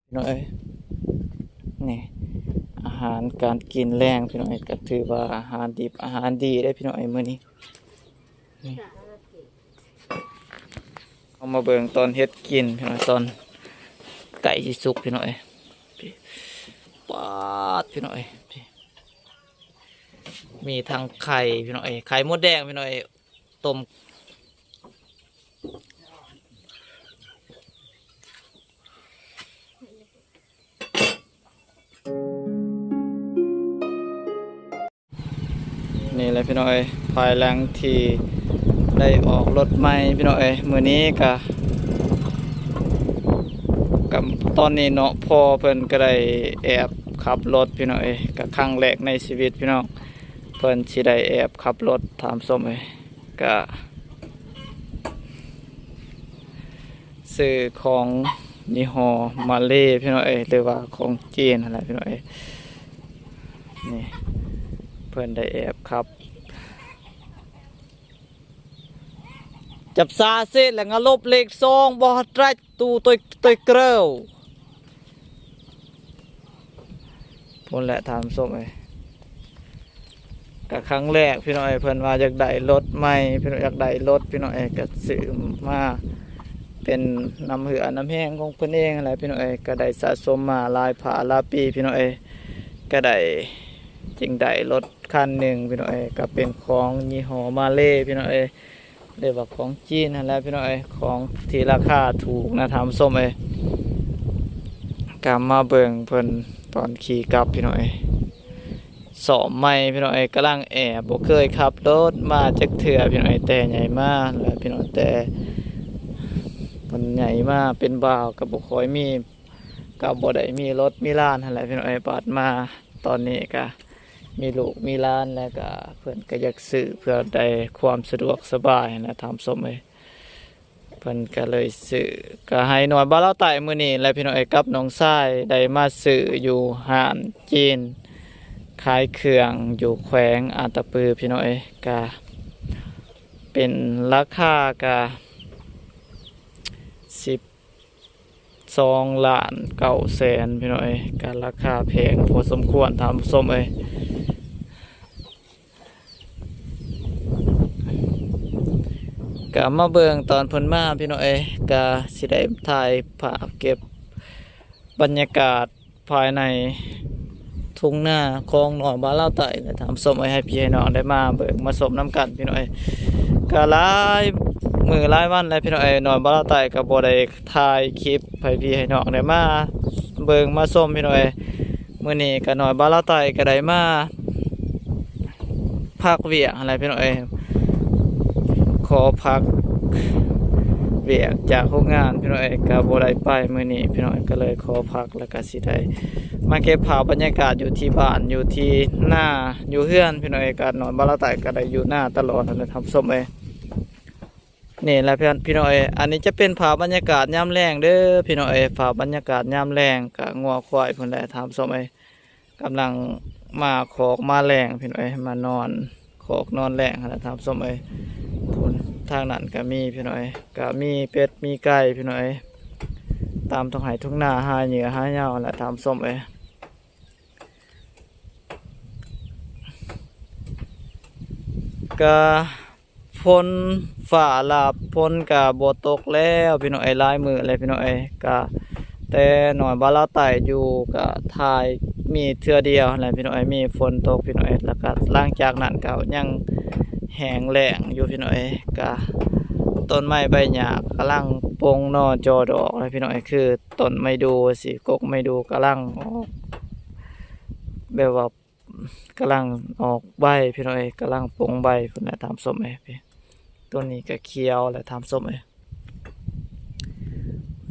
ພີ່ນ້ອງເອີຍ. ນີ້ ອາຫານການກິນແລງພີ່ນ້ອງເອີຍ ກໍຖືວ່າອາຫານດິບອາຫານດີເດ້ພີ່ນ້ອງເອີຍ ມື້ນີ້. ນີ້ ເຮົາມາເບິ່ງຕອນເຮັດກິນພີ່ນ້ອງເອີຍ ຕອນໃກ້ຊິສຸກພີ່ນ້ອງເອີຍ. ປາດ ພີ່ນ້ອງເອີຍ ມີທັງໄຂ່ພີ່ນ້ອງເອີຍ ໄຂ່ມົດແດງພີ່ນ້ອງເອີຍ ຕົ້ມ. ນີ້ແຫຼະພີ່ນ້ອງເອີຍ ພາຍຫຼັງທີ່ໄດ້ອອກລົດໃໝ່ພີ່ນ້ອງເອີຍ ມື້ນີ້ກະ ກະຕອນນີ້ເນາະ ພໍ່ເພິ່ນກະໄດ້ແອບຂັບລົດພີ່ນ້ອງເອີຍ ກະຄັ້ງແລກໃນຊີວິດພີ່ນ້ອງ ເພິ່ນຊິໄດ້ແອບຂັບລົດທ່ານຜູ້ຊົມເອີຍ. ກະຊື້ຂອງຍີ່ຫໍ້ມາເລພີ່ນ້ອງເອີຍ ຫຼືວ່າຂອງຈີນຫັ້ນແຫຼະພີ່ນ້ອງເອີຍ. ນີ້ ເພິ່ນໄດ້ແອບຂັບ ຈັບຊາເສດແລ້ວງາລົບເລກສອງ ບໍ່ຮັດໄຕ ຕູໂຕຍເກີວ ພຸ້ນແຫຼະທ່ານຜູ້ຊົມເອີຍ. ກະຄັ້ງແລກພີ່ນ້ອງເອີຍ ເພິ່ນວ່າຢາກໄດ້ລົດໃໝ່ ພີ່ນ້ອງ ຢາກໄດ້ລົດພີ່ນ້ອງເອີຍ ກະຊື້ມາເປັນນ້ຳເຫື່ອນ້ຳແຮງຂອງເພິ່ນເອງຫັ້ນແຫຼະພີ່ນ້ອງເອີຍ. ກະໄດ້ສະສົມມາຫຼາຍພາຫຼາຍປີພີ່ນ້ອງເອີຍ ກະໄດ້ ຈຶ່ງໄດ້ລົດຄັນໜຶ່ງພີ່ນ້ອງເອີຍ ກະເປັນຂອງຍີ່ຫໍ້ມາເລພີ່ນ້ອງເອີຍ ຫຼືວ່າຂອງຈີນຫັ້ນແຫຼະພີ່ນ້ອງເອີຍ ຂອງທີ່ລາຄາຖືກນະທ່ານຜູ້ຊົມເອີຍ. ກະມາເບິ່ງເພິ່ນຕອນຂີ່ກັບພີ່ນ້ອງເອີຍ ຊ້ອມໃໝ່ພີ່ນ້ອງເອີຍ ກຳລັງແອບ ບໍ່ເຄີຍຂັບລົດມາຈັກເທື່ອພີ່ນ້ອງເອີຍ ແຕ່ໃຫຍ່ມາແຫຼະພີ່ນ້ອງ ແຕ່ເພິ່ນໃຫຍ່ມາເປັນບ່າວກະບໍ່ຄ່ອຍມີ ກະບໍ່ໄດ້ມີລົດມີລານຫັ້ນແຫຼະພີ່ນ້ອງເອີຍ ບາດມາຕອນນີ້ກະ ມີລູກມີຫຼານແລ້ວກະ ເພິ່ນກະຢາກຊື້ເພື່ອໄດ້ຄວາມສະດວກສະບາຍຫັ້ນແຫຼະທ່ານຜູ້ຊົມເອີຍ. ເພິ່ນກະເລີຍຊື້ ກະໃຫ້ໜ່ວຍບ່າວລາວໃຕ້ມື້ນີ້ແຫຼະພີ່ນ້ອງເອີຍ ກັບນ້ອງຊາຍໄດ້ມາຊື້ຢູ່ຮ້ານຈີນຂາຍເຄື່ອງຢູ່ແຂວງອັດຕະປືພີ່ນ້ອງເອີຍ. ກະເປັນລາຄາກະສິບ ສອງລ້ານເກົ້າແສນພີ່ນ້ອງເອີຍ ກະລາຄາແພງພໍສົມຄວນທ່ານຜູ້ຊົມເອີຍ. ກະມາເບິ່ງຕອນເພິ່ນມາພີ່ນ້ອງເອີຍ ກະຊິໄດ້ຖ່າຍພາບເກັບບັນຍາກາດ ພາຍໃນທົ່ງນາຂອງນ້ອຍບ່າວລາວໃຕ້ແຫຼະທ່ານຜູ້ຊົມເອີຍ ໃຫ້ພີ່ໃຫ້ນ້ອງໄດ້ມາເບິ່ງມາຊົມນຳກັນພີ່ນ້ອງເອີຍ. ກະຫຼາຍມື້ຫຼາຍວັນແລ້ວພີ່ນ້ອງເອີຍ ນ້ອຍບ່າວລາວໃຕ້ກະບໍ່ໄດ້ຖ່າຍຄລິບໃຫ້ພີ່ໃຫ້ນ້ອງໄດ້ມາເບິ່ງມາຊົມພີ່ນ້ອງເອີຍ. ມື້ນີ້ກະນ້ອຍບ່າວລາວໃຕ້ກະໄດ້ມາ ພັກວຽກຫັ້ນແຫຼະພີ່ນ້ອງເອີຍ ຂໍພັກວຽກຈາກໂຮງງານພີ່ນ້ອງເອີຍ ກະບໍ່ໄດ້ໄປມື້ນີ້ພີ່ນ້ອງເອີຍ ກະເລີຍຂໍພັກ ແລ້ວກະຊິໄດ້ມາເກັບພາບບັນຍາກາດຢູ່ທີ່ບ້ານ ຢູ່ທີ່ນາ ຢູ່ເຮືອນພີ່ນ້ອງເອີຍ. ກະນ້ອຍບ່າວລາວໃຕ້ກະໄດ້ຢູ່ນາຕະຫຼອດຫັ້ນແຫຼະທ່ານຜູ້ຊົມເອີຍ. ນີ້ແຫຼະພີ່ນ້ອງເອີຍ ອັນນີ້ຈະເປັນພາບບັນຍາກາດຍາມແລງເດີພີ່ນ້ອງເອີຍ ພາບບັນຍາກາດຍາມແລງ ກະງົວຄວາຍພຸ້ນແຫຼະທ່ານຜູ້ຊົມເອີຍ. ກຳລັງມາຄອກມາແລງພີ່ນ້ອງເອີຍ ມານອນຄອກນອນແລງຫັ້ນແຫຼະທ່ານຜູ້ຊົມເອີຍ. ພຸ້ນ ທາງນັ້ນກະມີພີ່ນ້ອງເອີຍ ກະມີເປັດມີໄກ່ພີ່ນ້ອງເອີຍ ຕາມທົ່ງໄຮ່ທົ່ງນາ ຫາເຫຍື່ອຫາເຫຍື່ອຫັ້ນແຫຼະທ່ານຜູ້ຊົມເອີຍ. ກະ ຝົນຟ້າລາບ ຝົນກະບໍ່ຕົກແລ້ວພີ່ນ້ອງເອີຍ ຫຼາຍມື້ແລ້ວພີ່ນ້ອງເອີຍ. ກະແຕ່ນ້ອຍບ່າວລາວໃຕ້ຢູ່ກະຖ່າຍມີເທື່ອດຽວຫັ້ນແຫຼະພີ່ນ້ອງເອີຍ ມີຝົນຕົກພີ່ນ້ອງເອີຍ. ແລ້ວກະຫຼັງຈາກນັ້ນກະຍັງແຫ້ງແລ້ງຢູ່ພີ່ນ້ອງເອີຍ. ກະຕົ້ນໄມ້ໃບຫຍ້າກຳລັງປົ່ງໜໍ່ຈໍ່ດອກແລ້ວພີ່ນ້ອງເອີຍ ຄືຕົ້ນໄມ້ດູ່ຊີ້ ກົກໄມ້ດູ່ກຳລັງອອກ ແບບວ່າ ກຳລັງອອກໃບພີ່ນ້ອງເອີຍ ກຳລັງປົ່ງໃບພຸ້ນແຫຼະທ່ານຜູ້ຊົມເອີຍ. ໂຕນີ້ກະຂຽວແຫຼະທ່ານຜູ້ຊົມເອີຍ.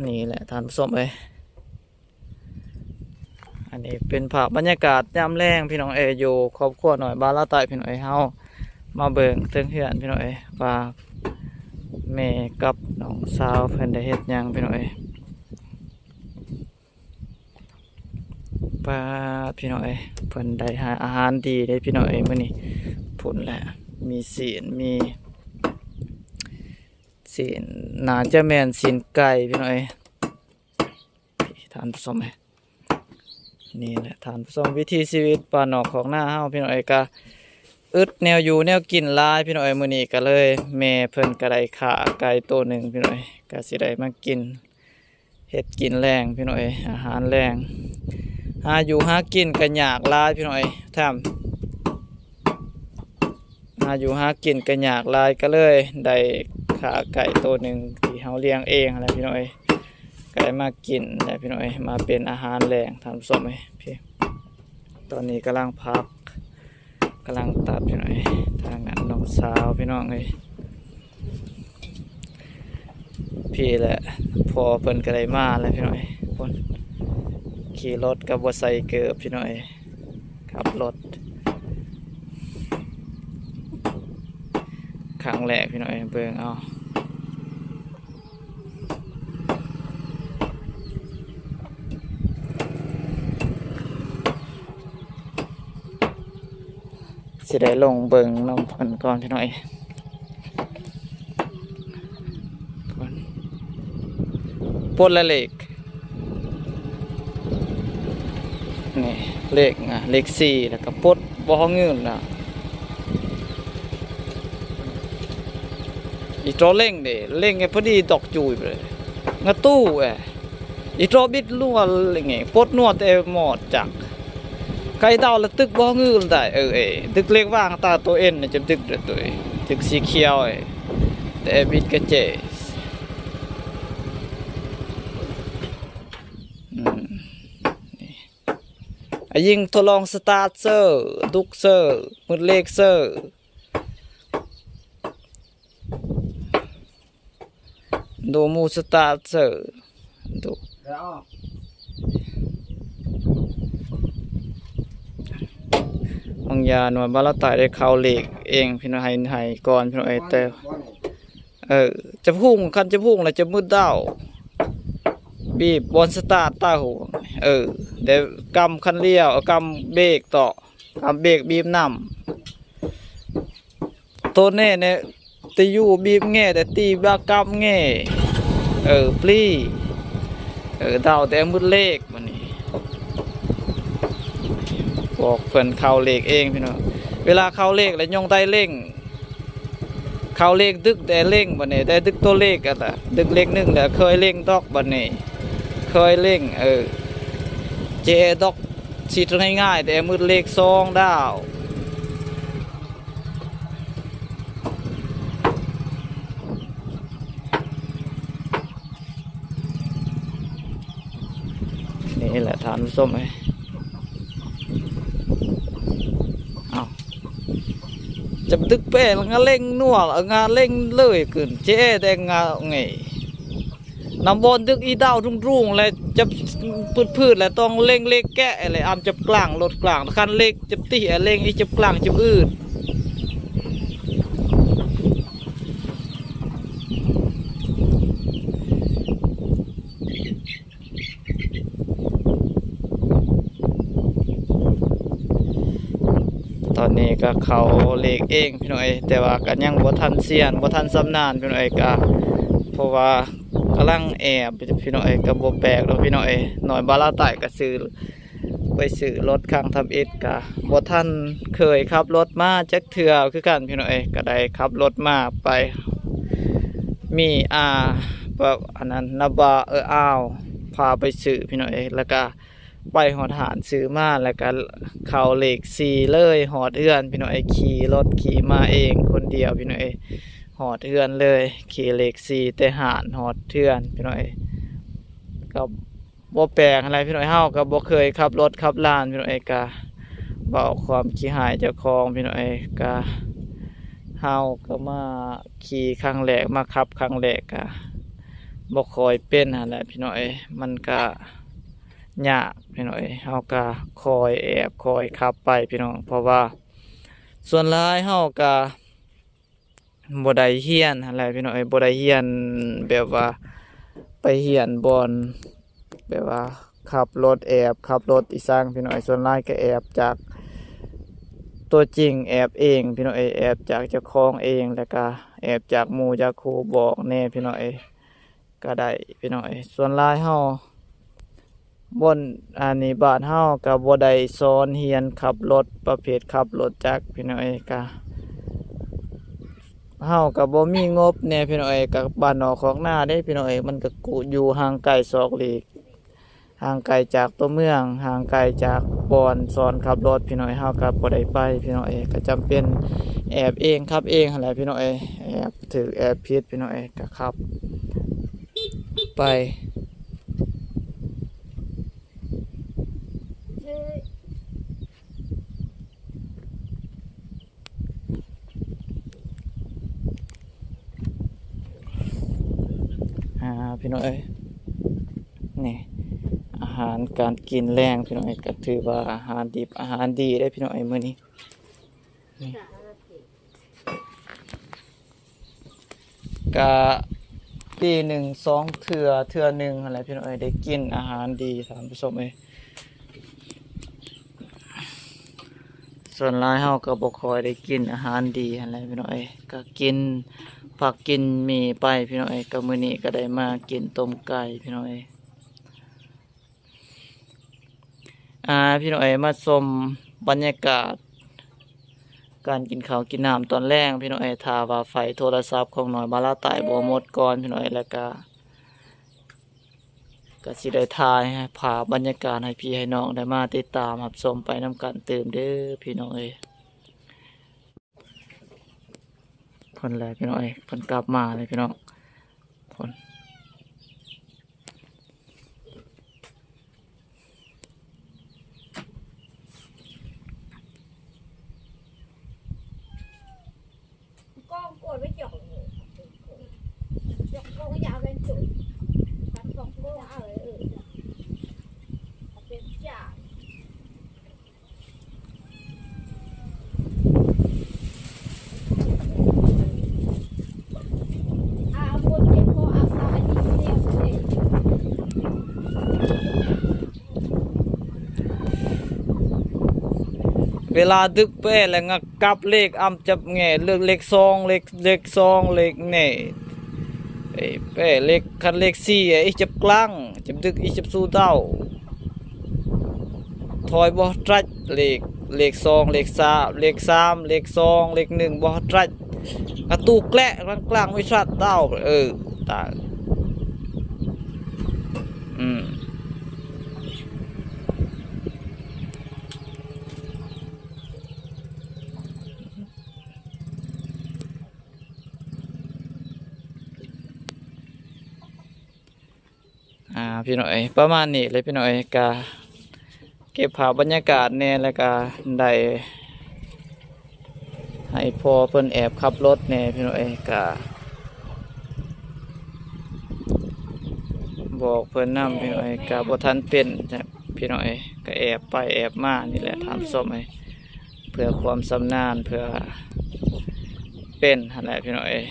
ນີ້ແຫຼະທ່ານຜູ້ຊົມເອີຍ ອັນນີ້ເປັນພາບບັນຍາກາດຍາມແລງພີ່ນ້ອງເອີຍ ຢູ່ຄອບຄົວນ້ອຍບ່າວລາວໃຕ້ພີ່ນ້ອງເອີຍ. ເຮົາມາເບິ່ງເທິງເຮືອນພີ່ນ້ອງເອີຍ ວ່າແມ່ກັບນ້ອງສາວເພິ່ນໄດ້ເຮັດຫຍັງພີ່ນ້ອງເອີຍ. ປາດ ພີ່ນ້ອງເອີຍ ເພິ່ນໄດ້ຫາອາຫານດີເດ້ພີ່ນ້ອງເອີຍມື້ນີ້. ພຸ້ນແຫຼະ ມີຊີ້ນ ມີຊີ້ນ ໜ້າຈະແມ່ນຊີ້ນໄກ່ພີ່ນ້ອງເອີຍ. ພີ່ ທ່ານຜູ້ຊົມເອີຍ. ນີ້ແຫຼະທ່ານຜູ້ຊົມ ວິຖີຊີວິດບ້ານນອກຄອກນາເຮົາ ພີ່ນ້ອງເອີຍ. ກະອຶດແນວຢູ່ແນວກິນຫຼາຍ ພີ່ນ້ອງເອີຍ. ມື້ນີ້ກະເລີຍ ແມ່ເພິ່ນກະໄດ້ຂ້າໄກ່ໂຕໜຶ່ງ ພີ່ນ້ອງເອີຍ. ກະຊິໄດ້ມາກິນ ເຮັດກິນແລງ ພີ່ນ້ອງເອີຍ ອາຫານແລງ. ຫາຢູ່ຫາກິນກະຍາກຫຼາຍ ພີ່ນ້ອງເອີຍ. ຖາມ ຫາຢູ່ຫາກິນກະຍາກຫຼາຍ ກະເລີຍໄດ້ຂ້າໄກ່ໂຕໜຶ່ງທີ່ເຮົາລ້ຽງເອງຫັ້ນແຫຼະ ພີ່ນ້ອງເອີຍ. ກະໄດ້ມາກິນແຫຼະ ພີ່ນ້ອງເອີຍ ມາເປັນອາຫານແລງ ທ່ານຜູ້ຊົມເອີຍ. ພີ່ ຕອນນີ້ກຳລັງພັກ ກຳລັງຕັດ ພີ່ນ້ອງເອີຍ. ທາງນັ້ນນ້ອງສາວ ພີ່ນ້ອງເອີຍ. ພີ້ແຫຼະ ພໍ່ເພິ່ນກະໄດ້ມາແລ້ວ ພີ່ນ້ອງເອີຍ. ພຸ້ນ ຂີ່ລົດກະບໍ່ໃສ່ເກີບ ພີ່ນ້ອງເອີຍ. ຂັບລົດຄັ້ງແລກ ພີ່ນ້ອງເອີຍ. ເບິ່ງເອົາ ຊິໄດ້ລົງເບິ່ງນຳເພິ່ນກ່ອນ ພີ່ນ້ອງເອີຍ. ປົດລະເລກ ນີ້ເລກ ອ່າ ເລກສີ່ ແລ້ວກະປົດບໍ່ເງິນນະ. ອີໂຕເລັ່ງເດ ເລັ່ງໃຫ້ພໍດີດອກຈຸຍໄປເລີຍ ງະຕູ້ແອ. ອີໂຕບິດນົວເລັ່ງ ປົດນົວແຕ່ໝໍດຈັກ ໄກ່ເຕົາລະຕຶກບໍ່ງືນໄດ້. ເອີ ເອີ ດຶກເລກວ່າງຕາໂຕເອັນຈະດຶກເດີໂຕເອງ ດຶກສີຂຽວເອ ແຕ່ບິດກະເຈ ອືມ ອາຍິງທົດລອງສະຕາດເຊີ ດຸກເຊີ ມືດເລກເຊີ. ດູໝູສະຕາເຊີ ດູ ບາງຢ່າງໜ່ວຍບາລາຕາຍໄດ້ເຂົ້າເລກເອງ ພີ່ນ້ອງ ໃຫ້ ໃຫ້ກ່ອນ ພີ່ນ້ອງເອີຍ. ແຕ່ ເອີ ຈະພຸ້ງ ຄັນຈະພຸ້ງແລ້ວຈະມືດເດົາ ບີບບ່ອນສະຕາດເຕົ້າ ເອີ ແຕ່ກຳຄັນລ້ຽວ ກຳເບກເຕາະ ກຳເບກບີບນຳ. ໂຕແນ່ແນ່ ຕີຢູ່ບີບແງ່ ແຕ່ຕີບາກຳແງ່ ເອີ ປລີ ເອີ ເດົາແຕ່ມືດເລກ. ບາດນີ້ບອກເພິ່ນເຂົ້າເລກເອງ ພີ່ນ້ອງ. ເວລາເຂົ້າເລກແລ້ວຍົງໄດ້ເລັ່ງ ເຂົ້າເລກດຶກແຕ່ເລັ່ງ ບາດນີ້ໄດ້ດຶກໂຕເລກ ອະ ລະດຶກເລກໜຶ່ງແລ້ວເຄີຍເລັ່ງດອກ ບາດນີ້ເຄີຍເລັ່ງ ເອີ ເຈແອດອກ ຊິງ່າຍໆ ແຕ່ມືດເລກສອງດາວ. ນີ້ແຫຼະທ່ານຜູ້ຊົມເອີຍ ເອົ້າ ຈະດຶກແປງລະງາເລັ່ງນົວ ເອີ ງາເລັ່ງເລີຍຂຶ້ນ ເຈແອແຕ່ງາເງຍ ນຳບ່ອນດຶກອີດາວລຸງໆ ແລະ ຈັບພືດໆ ແລະ ຕ້ອງເລັ່ງເລກແກະ ແລະ ອຳຈັບກລາງລົດກລາງ ຄັນເລກຈັບຕິ ແລະ ເລັ່ງອີຈັບກລາງຈັບອືດ. ຕອນນີ້ກະເຂົ້າເລກເອງ ພີ່ນ້ອງເອີຍ ແຕ່ວ່າກະຍັງບໍ່ທັນຊຽນ ບໍ່ທັນຊຳນານ ພີ່ນ້ອງເອີຍ ກະ ເພາະວ່າກຳລັງແອບ ພີ່ນ້ອງເອີຍ ກະບໍ່ແປກດອກ ພີ່ນ້ອງເອີຍ. ໜ່ວຍບາລາຕາຍກະຊື້ ໄປຊື້ລົດຄັ້ງທຳອິດ ກະບໍ່ທັນເຄີຍຂັບລົດມາຈັກເທື່ອຄືກັນ ພີ່ນ້ອງເອີຍ. ກະໄດ້ຂັບລົດມາໄປ ມີ ອາ ແບບ ອັນນັ້ນ ນາບາ ເອີ ອາວ ພາໄປຊື້ ພີ່ນ້ອງເອີຍ ແລ້ວກະ ໄປຮອດຮ້ານຊື້ມາ ແລ້ວກະເຂົ້າເລກສີ່ເລີຍ ຮອດເຮືອນ ພີ່ນ້ອງເອີຍ. ຂີ່ລົດຂີ່ມາເອງຄົນດຽວ ພີ່ນ້ອງເອີຍ ຮອດເຮືອນເລີຍ ຂີ່ເລກສີ່ແຕ່ຮ້ານຮອດເຮືອນ ພີ່ນ້ອງເອີຍ. ກະບໍ່ແປກຫັ້ນແຫຼະ ພີ່ນ້ອງເອີຍ ເຮົາກະບໍ່ເຄີຍຂັບລົດຂັບລານ ພີ່ນ້ອງເອີຍ ກະເວົ້າຄວາມຂີ້ຮ້າຍເຈົ້າຂອງ ພີ່ນ້ອງເອີຍ. ກະເຮົາກະມາຂີ່ຄັ້ງແລກ ມາຂັບຄັ້ງແລກ ກະບໍ່ຄ່ອຍເປັນຫັ້ນແຫຼະ ພີ່ນ້ອງເອີຍ ມັນກະ ຍາກພີ່ນ້ອງເອີຍ. ເຮົາກະຄ່ອຍແອບຄ່ອຍຂັບໄປພີ່ນ້ອງ ເພາະວ່າສ່ວນຫຼາຍເຮົາກະບໍ່ໄດ້ຮຽນຫັ້ນແຫຼະພີ່ນ້ອງເອີຍ ບໍ່ໄດ້ຮຽນແບບວ່າໄປຮຽນບ່ອນແບບວ່າຂັບລົດແອບຂັບລົດອີສັງພີ່ນ້ອງເອີຍ. ສ່ວນຫຼາຍກະແອບຈາກຕົວຈິງ ແອບເອງພີ່ນ້ອງເອີຍ ແອບຈາກເຈົ້າຂອງເອງ ແລ້ວກະແອບຈາກໝູ່ຈາກຄູ່ບອກແດ່ພີ່ນ້ອງເອີຍ. ກະໄດ້ພີ່ນ້ອງເອີຍ ສ່ວນຫຼາຍເຮົາ ບ່ອນ ອັນນີ້ ບ້ານເຮົາກໍບໍ່ໄດ້ສອນຮຽນຂັບລົດ ປະເພດຂັບລົດຈັກພີ່ນ້ອງເອີຍ. ກະເຮົາກໍບໍ່ມີງົບແດ່ພີ່ນ້ອງເອີຍ, ກໍບ້ານນອກຄອກນາເດ້ພີ່ນ້ອງເອີຍ, ມັນກໍຢູ່ຫ່າງໄກສອກຫຼີກ ຫ່າງໄກຈາກຕົວເມືອງ ຫ່າງໄກຈາກບ່ອນສອນຂັບລົດພີ່ນ້ອງເອີຍ, ເຮົາກໍບໍ່ໄດ້ໄປພີ່ນ້ອງເອີຍ. ກໍຈຳເປັນແອບເອງຂັບເອງຫັ້ນແຫຼະພີ່ນ້ອງເອີຍ, ແອບຖືກແອບຜິດພີ່ນ້ອງເອີຍ, ກໍຂັບໄປ. ອ່າ ພີ່ນ້ອງເອີຍ ນີ້ ອາຫານການກິນແລງພີ່ນ້ອງເອີຍ, ກໍຖືວ່າອາຫານດິບອາຫານດີເດ້ພີ່ນ້ອງເອີຍ ມື້ນີ້. ນີ້ ກະປີໜຶ່ງສອງເທື່ອ ເທື່ອໜຶ່ງຫັ້ນແຫຼະພີ່ນ້ອງເອີຍ ໄດ້ກິນອາຫານດີທ່ານຜູ້ຊົມເອີຍ. ສ່ວນຫຼາຍເຮົາກໍບໍ່ຄ່ອຍໄດ້ກິນອາຫານດີຫັ້ນແຫຼະພີ່ນ້ອງເອີຍ, ກໍກິນຜັກກິນໝີ່ໄປພີ່ນ້ອງເອີຍ. ກໍມື້ນີ້ກໍໄດ້ມາກິນຕົ້ມໄກ່ພີ່ນ້ອງເອີຍ. ອ່າ ພີ່ນ້ອງເອີຍ ມາຊົມບັນຍາກາດການກິນເຂົ້າກິນນ້ຳຕອນແລງພີ່ນ້ອງເອີຍ. ຖ້າວ່າໄຟໂທລະສັບຂອງນ້ອຍບາລາວໃຕ້ບໍ່ໝົດກ່ອນພີ່ນ້ອງເອີຍ ແລ້ວກະ ກະຊິໄດ້ຖ່າຍພາບບັນຍາກາດໃຫ້ພີ່ໃຫ້ນ້ອງໄດ້ມາຕິດຕາມຮັບຊົມໄປນຳກັນຕື່ມເດີພີ່ນ້ອງເອີຍ. ເພິ່ນແຫຼະພີ່ນ້ອງເອີຍ ເພິ່ນກັບມາເລີຍພີ່ນ້ອງ. ເພິ່ນ ເວລາດຶກແປ້ແລ້ວງະກັບເລກອຳຈັບແງ່ ເລືອກເລກສອງ ເລກ ເລກສອງ ເລກແນ່ ເອີ ແປ້ເລກ ຄັນເລກສີ່ ເອີ ອີຈັບກລາງ ຈັບດຶກ ອີຈັບຊູເຕົ້າ ຖອຍບໍ່ທັດເລກ ເລກສອງ ເລກສາມ ເລກສາມ ເລກສອງ ເລກໜຶ່ງບໍ່ທັດ ກະຕູແກະກລາງໆ ບໍ່ທັດເຕົ້າ ເອີ ຕາຍ ອືມ. ອ່າ ພີ່ນ້ອງເອີຍ ປະມານນີ້ແຫຼະພີ່ນ້ອງເອີຍ ກະເກັບພາບບັນຍາກາດແດ່ ແລ້ວກະໄດ້ໃຫ້ພໍ່ເພິ່ນແອບຂັບລົດແດ່ພີ່ນ້ອງເອີຍ ກະບອກເພິ່ນນຳພີ່ນ້ອງເອີຍ ກະບໍ່ທັນເປັນ ພີ່ນ້ອງເອີຍ ກະແອບໄປແອບມານີ້ແຫຼະທ່ານຜູ້ຊົມເອີຍ ເພື່ອຄວາມຊຳນານ ເພື່ອເປັນຫັ້ນແຫຼະພີ່ນ້ອງເອີຍ.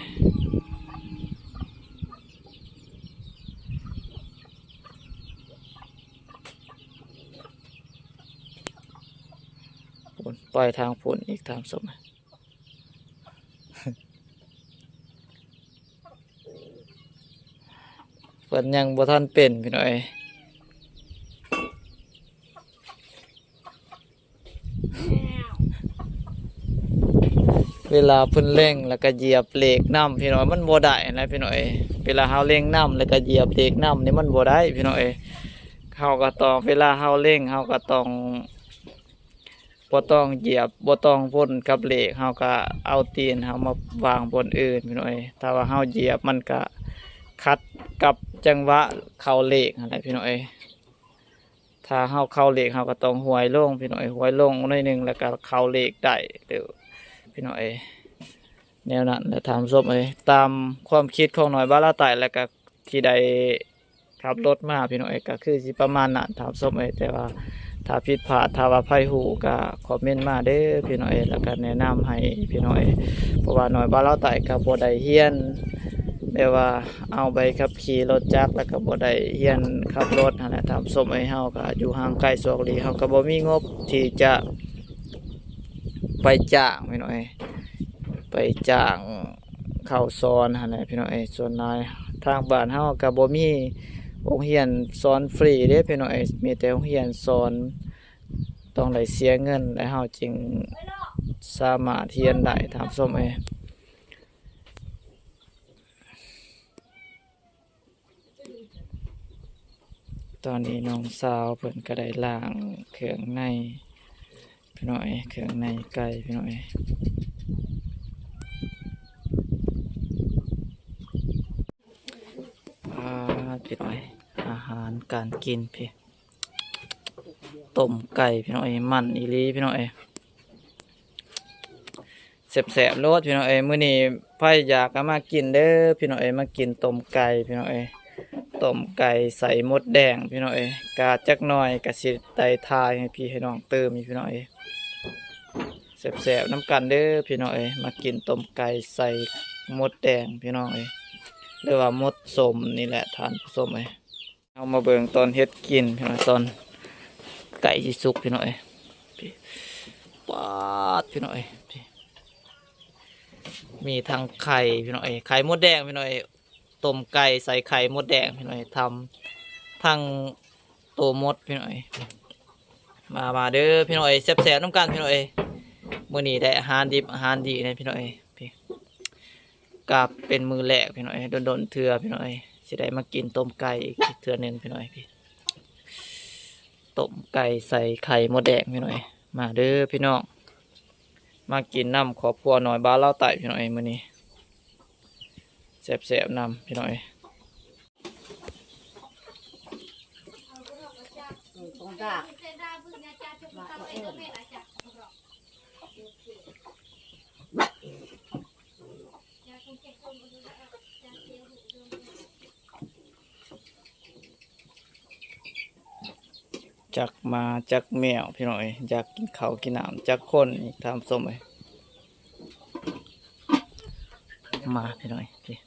ພຸ້ນ ໄປທາງພຸ້ນອີກທ່ານຜູ້ຊົມ ເພິ່ນຍັງບໍ່ທັນເປັນພີ່ນ້ອງເອີຍ. ເວລາເພິ່ນເລັ່ງແລ້ວກະຢຽບເລກນຳພີ່ນ້ອງ ມັນບໍ່ໄດ້ນະພີ່ນ້ອງເອີຍ ເວລາເຮົາເລັ່ງນຳແລ້ວກະຢຽບເລກນຳນີ້ມັນບໍ່ໄດ້ພີ່ນ້ອງເອີຍ ເຮົາກະຕ້ອງ ເວລາເຮົາເລັ່ງເຮົາກະຕ້ອງ ບໍ່ຕ້ອງຢຽບ ບໍ່ຕ້ອງວົນກັບເລກ ເຮົາກະເອົາຕີນເຮົາມາວາງບ່ອນອື່ນພີ່ນ້ອງເອີຍ ຖ້າວ່າເຮົາຢຽບມັນກະຂັດກັບຈັງຫວະເຂົ້າເລກຫັ້ນແຫຼະພີ່ນ້ອງເອີຍ. ຖ້າເຮົາເຂົ້າເລກ ເຮົາກໍຕ້ອງຫວຍລົງພີ່ນ້ອງເອີຍ ຫວຍລົງໜ້ອຍໜຶ່ງ ແລ້ວກໍເຂົ້າເລກໄດ້ເດີພີ່ນ້ອງເອີຍ ແນວນັ້ນແຫຼະທ່ານຜູ້ຊົມເອີຍ ຕາມຄວາມຄິດຂອງນ້ອຍບາລາວໃຕ້ ແລ້ວກໍທີ່ໄດ້ຂັບລົດມາພີ່ນ້ອງເອີຍ ກໍຄືຊິປະມານນັ້ນທ່ານຜູ້ຊົມເອີຍ ແຕ່ວ່າຖ້າຜິດພາດ ຖ້າວ່າໃຜຮູ້ກໍຄອມເມັນມາເດີພີ່ນ້ອງເອີຍ ແລ້ວກໍແນະນຳໃຫ້ພີ່ນ້ອງເອີຍ ເພາະວ່ານ້ອຍບາລາວໃຕ້ກໍບໍ່ໄດ້ຮຽນ ແບບວ່າເອົາໃບຂັບຂີ່ລົດຈັກ ແລ້ວກໍບໍ່ໄດ້ຮຽນຂັບລົດຫັ້ນແຫຼະທ່ານຜູ້ຊົມເອີຍ ເຮົາກໍຢູ່ຫ່າງໄກສອກຫຼີກ ເຮົາກໍບໍ່ມີງົບທີ່ຈະໄປຈ້າງພີ່ນ້ອງເອີຍ ໄປຈ້າງເຂົ້າສອນຫັ້ນແຫຼະພີ່ນ້ອງເອີຍ ສ່ວນຫຼາຍທາງບ້ານເຮົາກໍບໍ່ມີ ໂຮງຮຽນສອນຟຣີເດ້ພີ່ນ້ອງເອີຍ, ມີແຕ່ໂຮງຮຽນສອນ ຕ້ອງໄດ້ເສຍເງິນ ແລ້ວເຮົາຈຶ່ງສາມາດຮຽນໄດ້ ທ່ານຜູ້ຊົມເອີຍ. ຕອນນີ້ນ້ອງສາວເພິ່ນກໍໄດ້ລ້າງເຄື່ອງໃນພີ່ນ້ອງເອີຍ, ເຄື່ອງໃນໄກ່ພີ່ນ້ອງເອີຍ. ອ່າ ພີ່ນ້ອງເອີຍ ອາຫານການກິນພີ່ ຕົ້ມໄກ່ພີ່ນ້ອງເອີຍ, ມັນອີ່ຫຼີພີ່ນ້ອງເອີຍ. ແຊບໆໂລດພີ່ນ້ອງເອີຍ. ມື້ນີ້ໃຜຢາກກໍມາກິນເດີພີ່ນ້ອງເອີຍ, ມາກິນຕົ້ມໄກ່ພີ່ນ້ອງເອີຍ, ຕົ້ມໄກ່ໃສ່ມົດແດງພີ່ນ້ອງເອີຍ. ກະຈັກໜ່ອຍກໍຊິໄດ້ຖ່າຍໃຫ້ພີ່ໃຫ້ນ້ອງຕື່ມອີກພີ່ນ້ອງເອີຍ. ແຊບໆນຳກັນເດີພີ່ນ້ອງເອີຍ, ມາກິນຕົ້ມໄກ່ໃສ່ມົດແດງພີ່ນ້ອງເອີຍ ຫຼືວ່າມົດສົ້ມນີ້ແຫຼະທ່ານຜູ້ຊົມເອີຍ. ເຮົາມາເບິ່ງຕອນເຮັດກິນພີ່ນ້ອງ, ຕອນໃກ້ຊິສຸກພີ່ນ້ອງເອີຍ. ປາດພີ່ນ້ອງເອີຍ, ມີທັງໄຂ່ພີ່ນ້ອງເອີຍ, ໄຂ່ມົດແດງພີ່ນ້ອງເອີຍ. ຕົ້ມໄກ່ໃສ່ໄຂ່ມົດແດງພີ່ນ້ອງເອີຍ, ທຳທັງໂຕມົດພີ່ນ້ອງເອີຍ. ມາ ມາເດີພີ່ນ້ອງເອີຍ, ແຊບໆນຳກັນພີ່ນ້ອງເອີຍ. ມື້ນີ້ໄດ້ອາຫານດິບອາຫານດີແດ່ພີ່ນ້ອງເອີຍ. ກະເປັນມື້ແລກພີ່ນ້ອງເອີຍ, ດົນໆເທື່ອພີ່ນ້ອງເອີຍ ຊິໄດ້ມາກິນຕົ້ມໄກ່ອີກເທື່ອໜຶ່ງພີ່ນ້ອງເອີຍ. ຕົ້ມໄກ່ໃສ່ໄຂ່ມົດແດງພີ່ນ້ອງເອີຍ. ມາເດີພີ່ນ້ອງ, ມາກິນນຳຄອບຄົວນ້ອຍບ່າວລາວໃຕ້ພີ່ນ້ອງເອີຍ. ມື້ນີ້ແຊບໆນຳພີ່ນ້ອງເອີຍ. ຈັກໝາຈັກແມວພີ່ນ້ອງເອີຍ, ຢາກກິນເຂົ້າກິນນ້ຳຈັກຄົນອີກທ່ານຜູ້ຊົມເອີຍ. ມາພີ່ນ້ອງເອີຍ,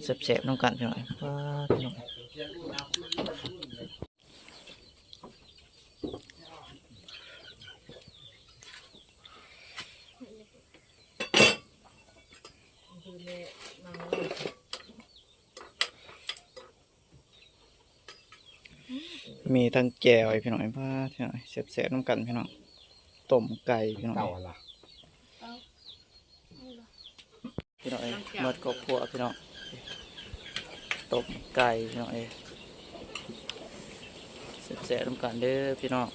ແຊບໆນຳກັນພີ່ນ້ອງເອີຍ. ປາດ ພີ່ນ້ອງເອີຍ. ມີທັງແຈ່ວໃຫ້ພີ່ນ້ອງເອີຍ. ປາດ ພີ່ນ້ອງເອີຍ, ແຊບໆນຳກັນພີ່ນ້ອງ. ຕົ້ມໄກ່ພີ່ນ້ອງເອີຍ. ພີ່ນ້ອງເອີຍ, ໝົດຄອບຄົວພີ່ນ້ອງ. ຕົ້ມໄກ່ພີ່ນ້ອງເອີຍ, ແຊບໆນຳກັນເດີພີ່ນ້ອງ.